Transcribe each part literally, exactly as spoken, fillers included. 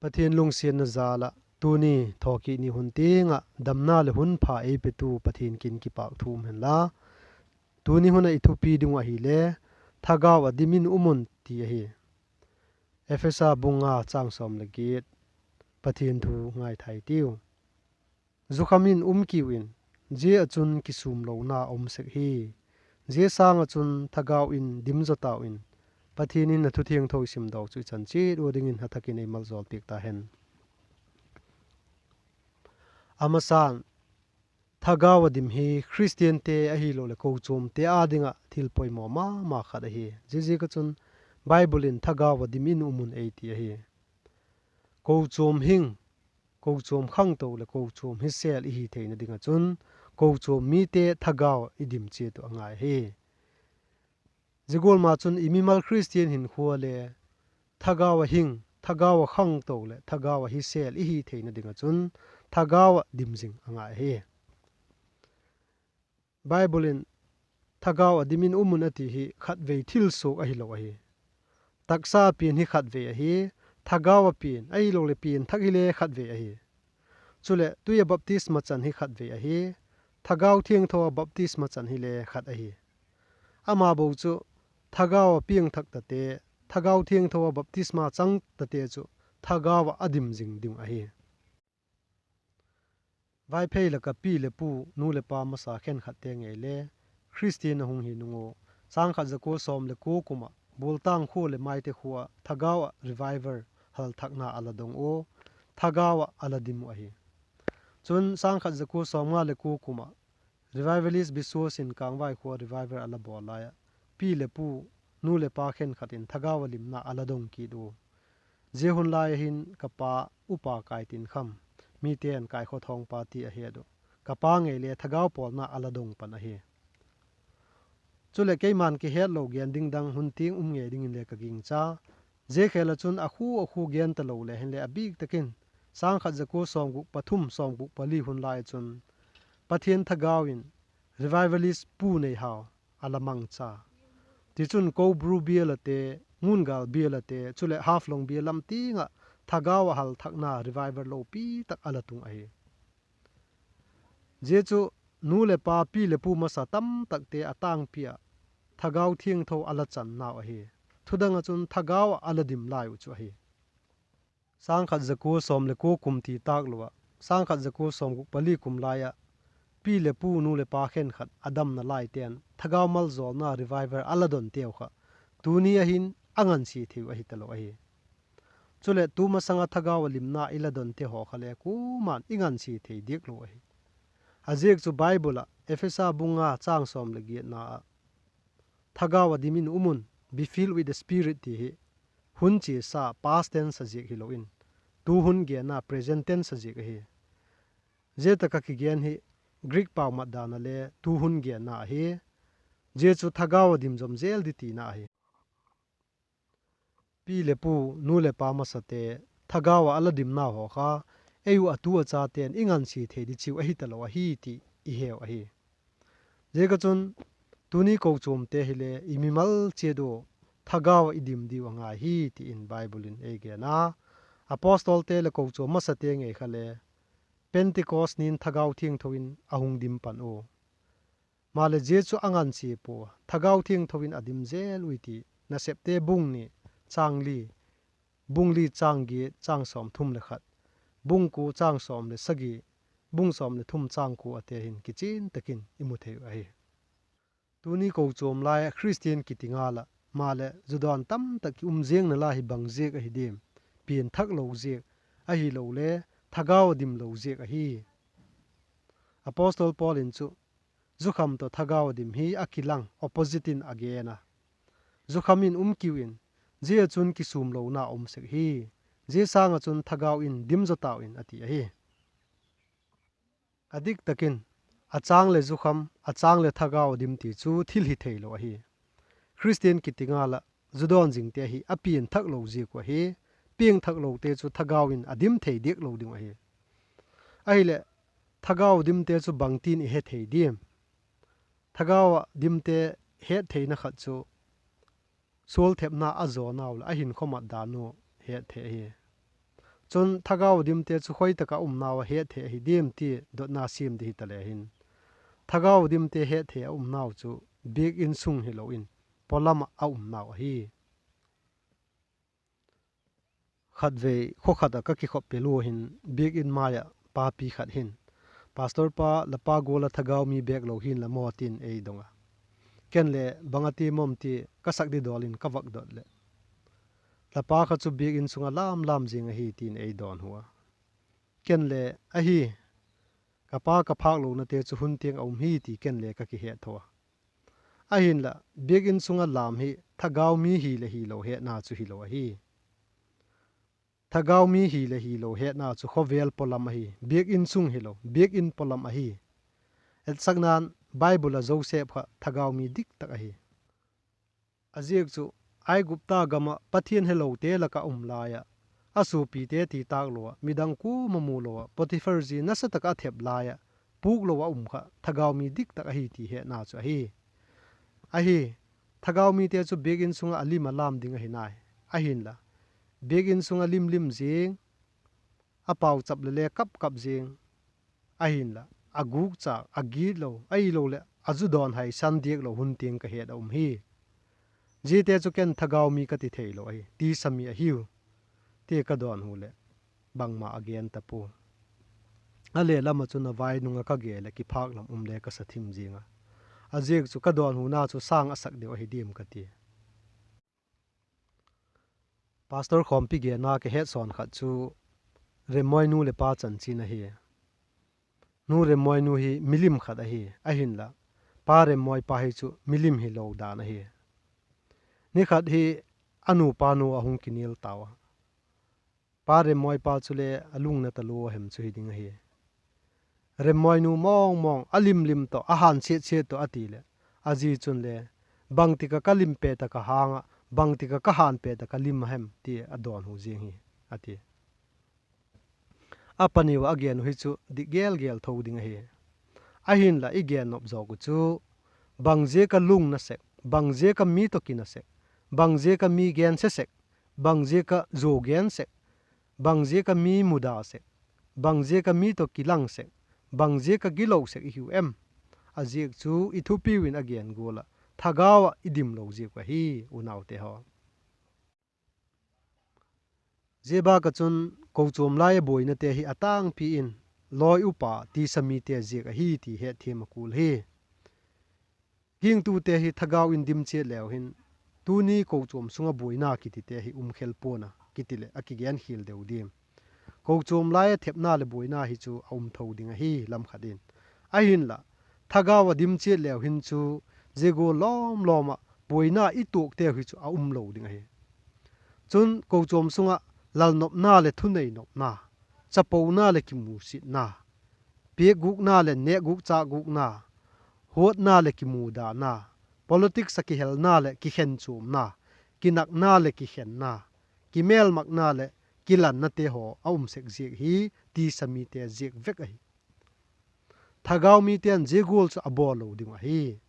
Pathian lungsiatna jal ah tuni thawkit ni hun tiang ah damna leh hun pha ei petu Pathian kiang in kipâk thu um hen la. Tuni hun ah i thupi ding uh ahile, Thagau ah dim in um un ti ahi. Ephesa bung nga chang sawm leh giat, Pathian thu ngaithai tiu. Zukham in um kiu in, zia ah chun kisûmlona um sek hi. Zia sâng ah chun Thagau in dim zaw tau in. Pathian in a thu thiangtho i sim dawk chu i chan chiat ua dingin a thak in ei maljawl piak ta hen. A masa'n, Thagau ah dim hi Khristiante ahiloleh kochuamte â ding ah thil poimaw ma ma khat ahi. Ziaziak ah chun Bible in Thagau ah dim in um un ei ti ahi. Kochuam hing, kochuam khangto leh kochuam hisêl i hi theina ding ah chun, kochuam mite thagau ah i dim chiat uh a ngai hi. Zia gual ma chun i mimal Khristian hinkhua le thagau ah hing, thagau ah khangto leh thagau ah hisêl i hi theina ding ah chun, thagau ah dim zing a ngai hi. Bible in, Thagau ah dim in um un a ti hi khatvei thil suak ahilo ahi. Taksa pian hi khatvei ahi, thagau ah pian ahiloleh pian thak hile khatvei ahi. Chuleh tui ah baptisma chan hi khatvei ahi, Thagau Thiangtho ah baptisma chan hile khat ahi. Ama bo chu thagau ah piangthak tate, Thagau Thiangtho ah baptisma chang tate chu thagau ah a dim zing ding ahi. Vaiphei lak ah pi leh pu, nu leh pa masa khenkhatte ngei le Khristian a hung hi nung ua, sâng khat za kua sawm leh kua kum ah Bultang khua leh Maite khua ah thagau ah revival hal thakna a la dong ua, thagau ah a la dim uh ahi. Chun sâng khat za kua sawmnga leh kua kum ah revivalist Biswas in Kangvai khua revival a la bawl lai ah, pi leh pu, nu leh pa khenkhat in thagau ah limna a la dong kit ua. Zia hun lai ah hin ka pa, upa Kaitinkham, mite'n Kaikhothawngpa ti a het uh, ka pa ngei le thagau pawlna a la dong pan ahi. Chuleh keima'n kihetlo gen ding dang hun tiang um ngei dingin le ka gingcha. Zia khel ah chun a khu a khu gen talo le hinle a bîk tak in sâng khat za kua sawmguk pathum, sawmguk pali hun lai ah chun Pathian thagau in revivalist Pu Neihau a la mangcha. Tichun Kobru bial ate, Ngungal bial ate, chuleh Haflong bial lam tiang ah thagau ah hal thakna revival lopi tak a la tung ahi. Zia chu nu leh pa, pi leh pu masa tamtakte a tângpi ah thagau thiangtho a la channau ahi. Thudang ah chun thagau ah a la dim lai uh chu ahi. Sâng khat za kua sawm leh kua kum ti tâk lo ah, sâng khat za kua sawmguk pali kum lai ah pi leh pu, nu leh pa khenkhat a damna laite'n thagau maljawlna revival a la donteu kha tuni ah hin a ngansia thei uh ahi talo ahi. Chuleh tu masang ah thagau ah limna i la donte haw kha le kuama'n i ngansia thei diak lo ahi. A ziak chu Bible ah Ephesa bung nga chang sawm leh giatna ah, Thagau ah dim in um un, be filled with the Spirit ti hi hun chiasa past tense a ziak hilo in, tu hun genna present tense a ziak ahi. Zia tak ah kigen hi Greek pau mat dan ah le tu hun genna ahi. Zia chu thagau ah dim zom zel di tina ahi. Pi leh pu, nu leh pa masate thagau ah a la dimnau haw kha, ei uh a tu a chate'n i ngansia thei di chiu ahi talo ahi ti i heu ahi. Ziak ah chun tuni kochuamte hile i mimal chiat ua thagau ah i dim diu a ngai hi ti in Bible in ei gen a. Apostolte leh kochuam masate ngei kha le Pentecost ni'n thagau thiangtho in a hung dim pan ua. Maleh zia chu a ngansia pua, thagau thiangtho in a dim zel ui ti Nasepte bung ni chang li, bung li chang giat, chang sawmthum leh khat, bung kua chang sawm leh sagi, bung sawm leh thum chang kua ate hin kichian tak in i mu thei uh ahi. Tuni kochuam lai ah Khristian kiti ngal ah maleh zudawn tamtak ki um ziang nalai hi bang ziak ahi diam? Pian thak lo ziak, ahilole thagau a dim lo ziak ahi. Apostol Paul in chu zukham tawh thagau a dim hi a kilang opposite in a gen a. Zukham in um kiu in, zia ah chun kisûmlona um sek hi. Zia sâng ah chun thagau in dim zaw tau in a ti ahi. A dik tak in, a châng leh zukham, a châng leh thagau a dim ti chu thil hi theilo ahi. Khristian kiti ngal ah zudawn zingte hi a pian thak lo ziak uh ahi. Piang thak lote chu thagau in a dim thei diak lo ding uh ahi. Ahileh, thagau dimte chu bangtin i he thei diam? Thagau ah dimte hettheina khat chu sual thepna a zawnau leh a hinkhua mat dan uh hetthei ahi. Chun thagau a dimte chu khoi tak ah umnau a hetthei ahi diam ti dotna siam di hita le hin, thagau a dimte hetthei a umnau chu biakin sung hilo in pawlam ah a umnau ahi. Khatvei khaw khat ah ka kikhop pil ua hin, biakin mai ah papi khat hin, Pastor pa, la pa gual ah thagau mi bêk lo hi'n la maw, tin ei dong a. Ken le, bang a ti mawm ti, ka sak di dawl in ka vak dot leh, la pa kha chu biakin sung ah lam lam zing ahi, tin ei dawnhu a. Ken le, ahi, ka pa ka phâklonate chu hun tiang a um hi ti ken le ka kihettho a. Ahinla biakin sung ah lam hi thagau mi hi leh hilo hetna chu hilo ahi. Thagau mi hi leh hilo hetna chu khawvel pawlam ahi, biakin sung hilo, biakin pawlam ahi. Etsakna'n, Bible ah Joseph kha thagau mi dik tak ahi. A ziak chu, Aigupta gam ah Pathian helote lak ah um lai ah, a suapite ti tâk lo ah, midang kuama mu lo ah, Potiphar zi nasa tak ah a thep lai ah, pûk lo ah um kha thagau mi dik tak ahi ti hetna chu ahi. Ahi, thagau mite chu biakin sung ah a lim a lam ding ahi nai. Ahinla, biakin sung ah lim lim zing, a pauchap le le kap kap zing, ahinla, a gûkchâk, a gitlo, ahiloleh a zu dawn haisan diak lo hun tiang ka het a um hi. Ziate chu ken thagau mi ka ti theilo ahi, tisa mi ahiu, ti ka dawnhu leh, bangma a gen ta pua. A le lam ah chun a vai nung ah ka gel leh kiphâk lam um le ka sa thim zing a. A ziak chu ka dawnhuna chu sâng a sak deu ahi diam ka ti. Pastor Khawmpi genna ka hetsawn khat chu Remmoinu leh pa chanchin ahi. Nu Remmoinu hi milim khat ahi, ahinla, pa Remmoipa hi chu milim hilo dan ahi. Ni khat hi a nupa nu a hung kinial tau a. Pa Remmoipa chule a lungna talua hem chu hi ding ahi. Remmoinu mawng mawng a lim lim tawh, a hânsiat siat tawh a ti leh, a zi chunle, bangtik ah ka lim pet ah ka hâng ah, bangtik ah ka hân pet ah ka lim a hem ti a dawnhu ziang hi, a ti. A pani ua a gen uh hi chu dik gel gel tho ding ahi. Ahinla i gen nop zawk uh chu, bangziak ah lungna sek, bangziak ah mi tawh kina sek, bangziak ah mi gense sek, bangziak ah zuau gen sek, bangziak ah mi muda sek, bangziak ah mi tawh kilang sek, bangziak ah gilo sek i hiu em? A ziak chu i thupiu in a gen gual ah thagau ah i dim lo ziak uh ahi, unaute haw. Zia bâk ah chun kochuam lai ah buainate hi a tângpi in lawi upa tisa mite ziak ahi ti hetthiam a kul hi. Gingtute hi thagau in dim chiat leu hin, tuni kochuam sung ah buaina kitite hi um khel pua'n a kiti leh a kigen khial deu diam? Kochuam lai ah thepna leh buaina hi chu a um tho ding ahi lam khat in. Ahinla, thagau ah dim chiat leu hin chu, zia gual lawm lawm ah buaina i tuakteu hi chu a um lo ding ahi. Chun kochuam sung ah lalnopna leh thunei nopna, chapona leh kimusitna, piakgûkna leh nêkgûk châkgûkna, huatna leh kimudana, politics ah kihelna leh kikhenchuamna, kinakna leh kikhenna, kimêlmakna leh kilannate haw a um sek ziak hi tisa mite ziak vek ahi. Thagau mite'n zia gual chu a bawl lo ding uh ahi.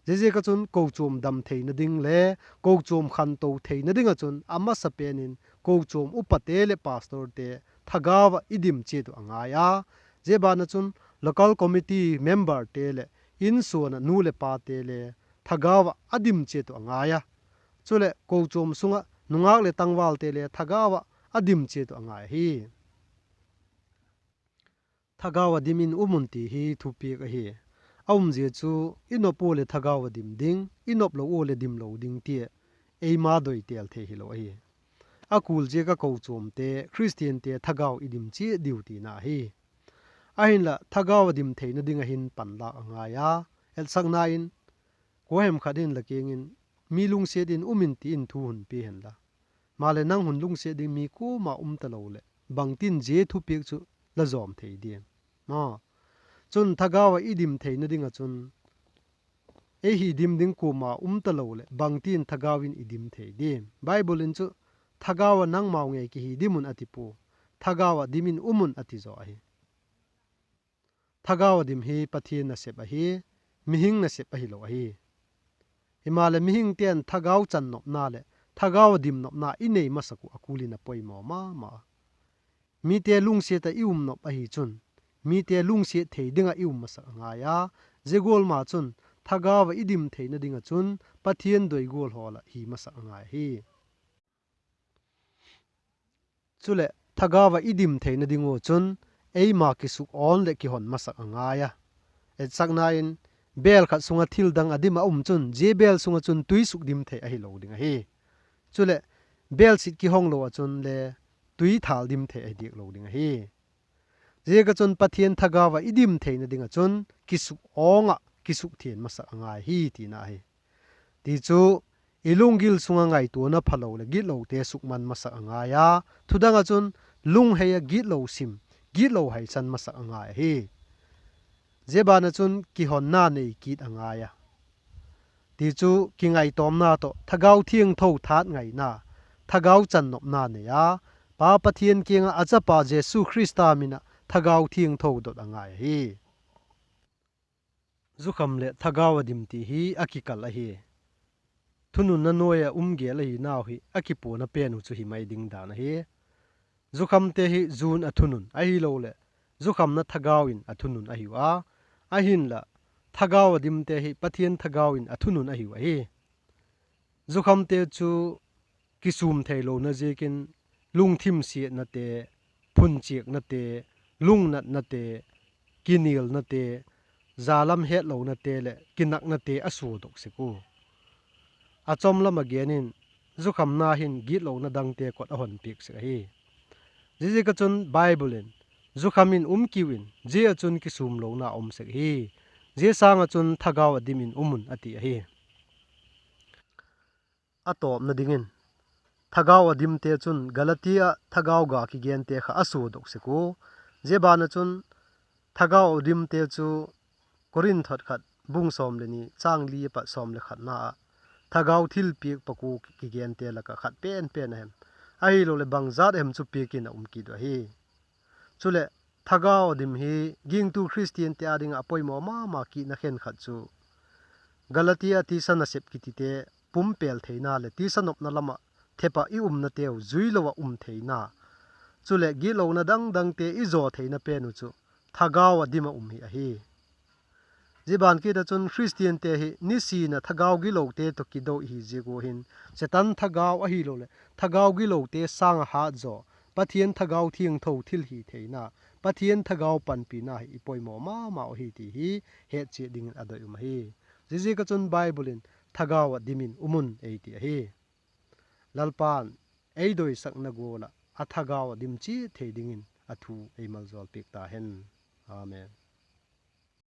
Ziaziak ah chun kochuam dam theina ding le kochuam khanto theina ding ah chun a masapen in kochuam upate leh pastorte thagau ah i dim chiat uh a ngai a. Zia ban ah chun local committee memberte leh insuan ah nu leh pate le thagau ah a dim chiat uh a ngai a. Chuleh kochuam sung ah nungâk leh tangvalte le thagau ah a dim chiat uh a ngai ahi. Thagau ah dim in um un ti hi thupiak ahi. A umzia chu i nop ua leh thagau ah dim ding, i nop lo ua leh dim lo ding tia eima doitel thei hilo ahi. A kul ziak ah kochuamte, Khristiante thagau i dim chiat diu tina ahi. Ahinla thagau ah dim theina ding ah hin panlâk a ngai a, etsakna in, kua hem khat in la kiang in, mi lungsiat in um in ti in thu hun pia henla, maleh nang hun lungsiat ding mi kuama um talo leh bangtin zia thupiak chu la zawm thei diam? Chun thagau ah i dim theina ding ah chun ei hi dim ding kuama um talo leh bangtin thagau in i dim thei diam? Bible in chu, thagau ah nangmau ngei kihi dim un a ti pua, thagau ah dim in um un a ti zaw ahi. Thagau ah dim hi Pathian nasep ahi, mihing nasep ahilo ahi. Himaleh mihingte'n thagau chan nopna leh thagau ah dim nopna i nei masak uh a kul in a poimaw ma ma a. Mite lungsiat ah i um nop ahi chun, mite lungsiat thei ding ah i um masak a ngai a, zia gual ma chun thagau ah i dim theina ding ah chun Pathian doi gual hawl ah hi masak a ngai ahi. Chuleh thagau ah i dim theina ding ua chun eima kisuk awn leh kihon masak a ngai a. Etsakna in, bêl khat sung ah thil dang a dim a um chun zia bêl sung ah chun tui suk dim thei ahilo ding ahi. Chuleh bêl sit kihong lo ah chun le tui thâl dim thei ahi diak lo ding ahi. Ziak ah chun Pathian thagau ah i dim theina ding ah chun kisuk awn ah kisukthiang masak a ngai hi tina ahi. Tichu, i lunggil sung ah ngaituana phalo leh gitlote sukman masak a ngai a, thudang ah chun lunghei ah gitlo sim, gitlo haisan masak a ngai ahi. Zia ban ah chun kihonna nei kit a ngai a. Tichu, kingaitawmna tawh Thagau Thiangtho thât ngaina, thagau channopna nei a, Pa Pathian kiang ah a Chapa Jesu Khrista min ah Thagau Thiangtho dot a ngai ahi. Zukham leh thagau ah dim ti hi a kikal ahi. Thununna nuai ah um gêl ahi nau hi a kipuana pen uh chu hi mai ding dan ahi. Zukhamte hi zu'n a thunun ahiloleh zukhamna thagau in a thunun ahiu a, ahinla, thagau ah dimte hi Pathian thagau in a thunun ahiu ahi. Zukhamte chu kisûm theilona ziakin lungthim siatnate, phunchiaknate, lungnatnate, kinialnate, jalam hetlonate leh kinaknate a suadok sek ua, a chawm lam ah gen in, zukhamna hin gitlona dangte kot a hon piak sek ahi. Ziaziak ah chun Bible in, zukham in um kiu in, zia ah chun kisûmlona um sek hi, zia sâng ah chun thagau ah dim in um un, a ti ahi. A tawpna dingin, thagau ah dimte chun Galati ah thagau ga kigente kha a suadok sek ua, zia ban ah chun thagau ah dimte chu Korinth khat bung sawm le ni châng li apat sawm le khatna ah thagau thilpiak paku kigente lak ah khat pen pen a hem, ahiloleh bangjat a hem chu piak in a um kit uh ahi. Chuleh, thagau ah dim hi gingtu Khristiante â ding ah a poimaw ma ma kitna khenkhat chu Galati ah tisa nasep kitite pumpêl theina leh tisa nopna lam ah thep ah i umnateu zui lo ah um theina, chuleh gitlona dang dangte i zaw theina pen uh chu thagau ah dim ah um hi ahi. Zia ban kit ah chun Khristiante hi nisin a thagau gilote tawh kido i hi ziak ua hin, Setan thagau ahiloleh thagau gilote sâng ah hat zaw, Pathian Thagau Thiangtho thilhitheina, Pathian thagau panpina hi i poimaw ma ma uh ahi ti hi hetchiat dingin a doi um ahi. Ziaziak ah chun Bible in, thagau ah dim in um un, ei ti ahi. Lalpa'n ei doisakna gual ah a thagau ah dim chiat thei dingin a thu ei maljawl piak ta hen. Amen.